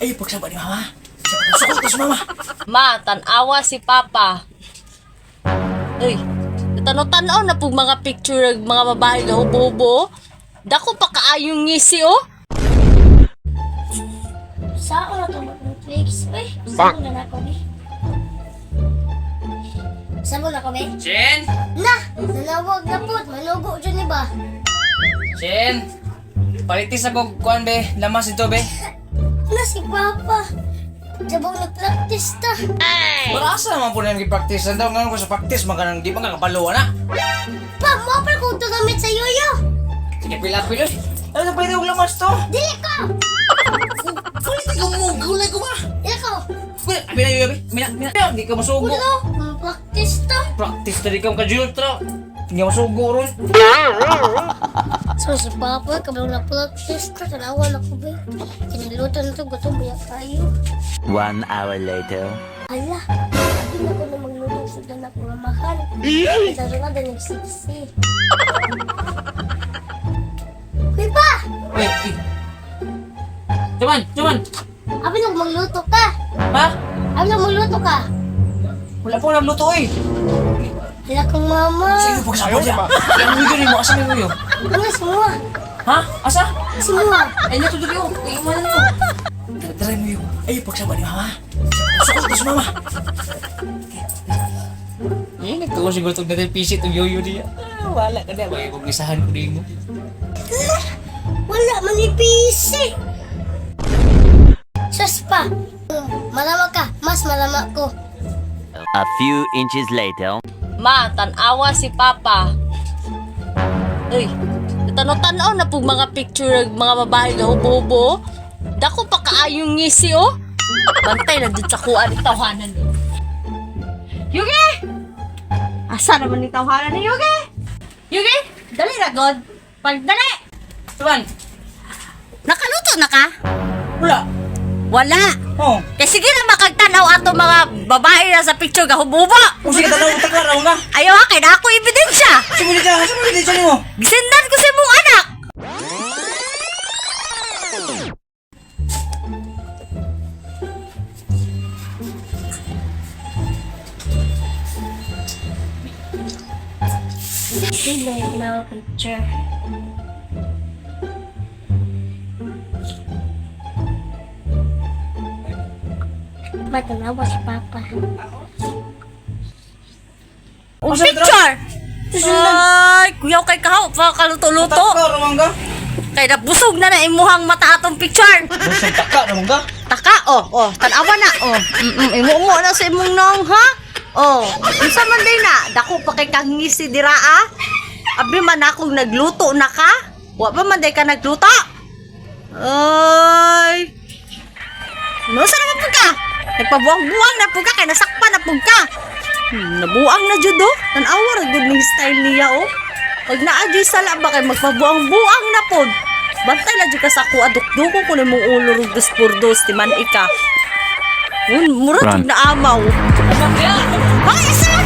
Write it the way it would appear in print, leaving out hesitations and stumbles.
Ay, pagsaba ni mama. Sukot to si mama. Ma, tanawa si Papa. Uy, tanaw-tanaw na pug mga picture ng mga babae nga hubo-hubo. Dako pa kaayong ngisi oh. Saan na ito mag-Netflix? Uy, saan na ako, be? Saan mo na ko, be? Chen! Na! Nanawag na po. Manugo dyan, di ba? Chen! Palitis ako kuan be, lamas ito be. Na si Papa. Jabong nag-practice ta. Para asa naman po na yung practice daw ngayon ko sa practice maganang di pa nga kabalo na. Pa, mo pa kung ito gamit sa yoyo. Sige pila pila. Ano na pwede og lamas to? Dili ko! Pwede ko mo gulay ko ba? Dili ko! Pwede pila yoyo be. Mina mina. Di ka masugo. Ulo, practice ta. Practice ta di ka ka tra. Hindi ka masugo ron. So si Papa, kabalo na practice ta. Tanawa na ko, be. Kinilutan na to, gutom ya kayo. 1 hour later. Ala, sabi na ko na magluto sa na ko mamahal. Ay, sa nga nagsiksi. Uy pa! Wait, eh. Cuman, cuman. Abi na magluto ka! Ha? Abi na magluto ka! Wala pa walang luto eh. Hala kong mama! Sige, pagsaba niya. Ang wigo ni mo, asa may wigo? Ano si Mua? Ha? Asa? Si Mua! Ay, nato dito. Ay, umana na Tara mo yun. Ay, pagsaba ni mama. Sukot to si mama. Eh, nagtuo siguro itong natin PC itong yoyo niya. Ah, wala ka na. May kung isahan ko din mo. Wala man ni PC! Sus pa! Malama ka! Mas malama ko! A few inches later. Ma, tanawa si Papa. Uy, tanaw-tanaw na pug mga picture ng mga babae nga hubo-hubo. Dako pa kaayong ngisi oh. Bantay na dyan sa kuha ni tawhanan ni. Yugi! Asa naman ni tawhanan ni Yugi? Yugi, dali na god. Pagdali! Tuan! Nakaluto na ka? Wala! Wala. Oh! Kaya sige na makagtanaw ato mga babae na sa picture nga hubo-hubo. Kung sige tanaw, taka raw nga! Ayaw ha, kay na ako ebidensya. Sumili ka! Sumili ka mo! Gisendan ko sa imong anak. Hindi na yung mga picture. Matanawa si Papa. O picture! Ay, kuyaw kay kahaw, pa kaluto-luto. Taka raw nga! Kay nabusog na na imuhang mata atong picture. Busog taka raw nga! Taka, oh, oh, tanawa na, oh. Imuungo na sa imong nong, ha? Oh, unsa man day na, dako pa kay kang ngisi dira, ah. Abi man akong nagluto na ka? Wa pa man day ka nagluto? Ay. No, sa naman pud ka? Nagpabuang-buang na pud ka kay nasakpan na pud ka. Nabuang na jud oh. Tan-awa ra gud ning style niya oh. Pag naa jud sala ba kay magpabuang-buang na pod. Bantay na jud ka sa kuha dukduko ko nimong ulo rug dos por dos ti man ika. Mura jud na amaw. Ay, isa!